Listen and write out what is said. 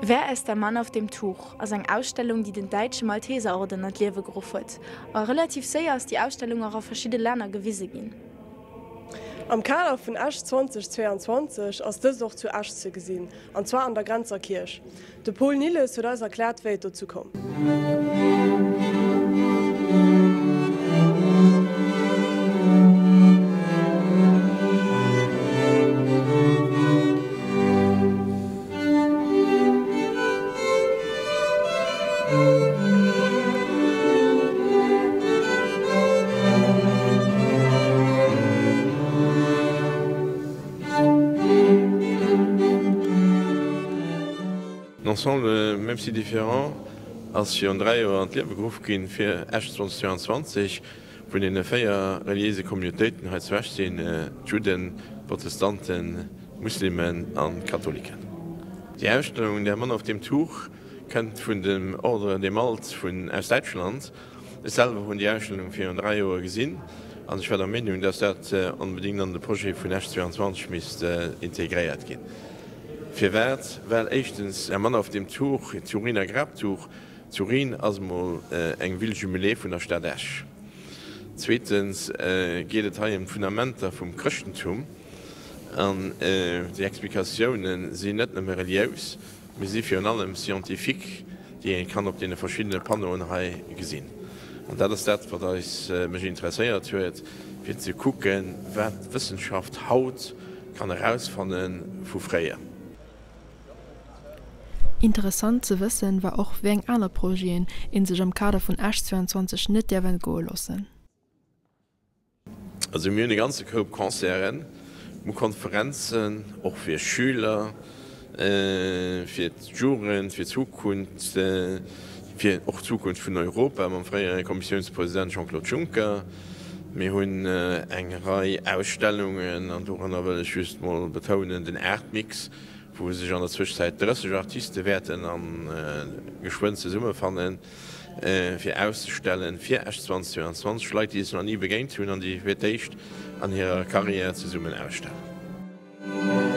Wer ist der Mann auf dem Tuch? ass eng Ausstellung, déi den däitsche Malteserorden an d'Liewe geruff huet. A relativ séier ass déi Ausstellung och a verschidde Länner gewise ginn. Am Kader vun Esch 2022 ass dëst och zu Esch ze gesinn, an zwar an der Grenzer Kierch. De Paul Nilles huet eis erkläert, wéi et dozou koum. L'ensemble, même si différent, ass virun 3 Joer an d'Liewe geruff ginn, fir Esch 2022. Vun deene 4 reliéise Communautéiten hei zu Esch sinn d'Judden, d'Protestanten, d'Muslimen an d'Katholiken. Déi Ausstellung Der Mann auf dem Tuch kënnt vun dem Ordre de Malte vun aus Däitschland. Ech selwer hunn déi Ausstellung virun 3 Joer gesinn an ech war der Meenung, dass dat onbedéngt an de Projet vun Esch 22 misst integréiert ginn. Firwat? Well éischtens Der Mann auf dem Tuch, Turiner Grabtuch, Turin ass emol eng Ville jumelée vun der Stad Esch. Zweetens geet et hei ëm d'Fundamenter vum Chrëschtentum an déi Explikatioune sinn net nëmme reliéis, mee si virun allem scientifique, déi ee kann op deene verschiddene Panneauen hei gesinn. An dat ass dat, wat eis, mech interesséiert huet, fir ze kucken, wat d'Wëssenschaft haut kann erausfanne vu fréier. Interessant ze wëssen war och wéi eng aner Projeten een sech am Kader vun Esch 22 net däerf entgoe loossen. Also mir hunn e ganze Koup Concerten, mir hu Konferenzen, och fir Schüler, fir d'Jugend, fir d'Zukunft, fir och d'Zukunft vun Europa mam fréiere Kommissiounspresident Jean-Claude Juncker. Mir hunn eng Rei Ausstellungen an doranner wëll ech just mol betounen den Artmix, wou sech an der Zwëschzäit 30 Artiste wäerten a geschwënn zesummefannen, fir auszestellen fir Esch 2022, Leit, déi sech nach ni begéint hunn an déi fir d'éischt an hirer Karriär zesummen ausstellen.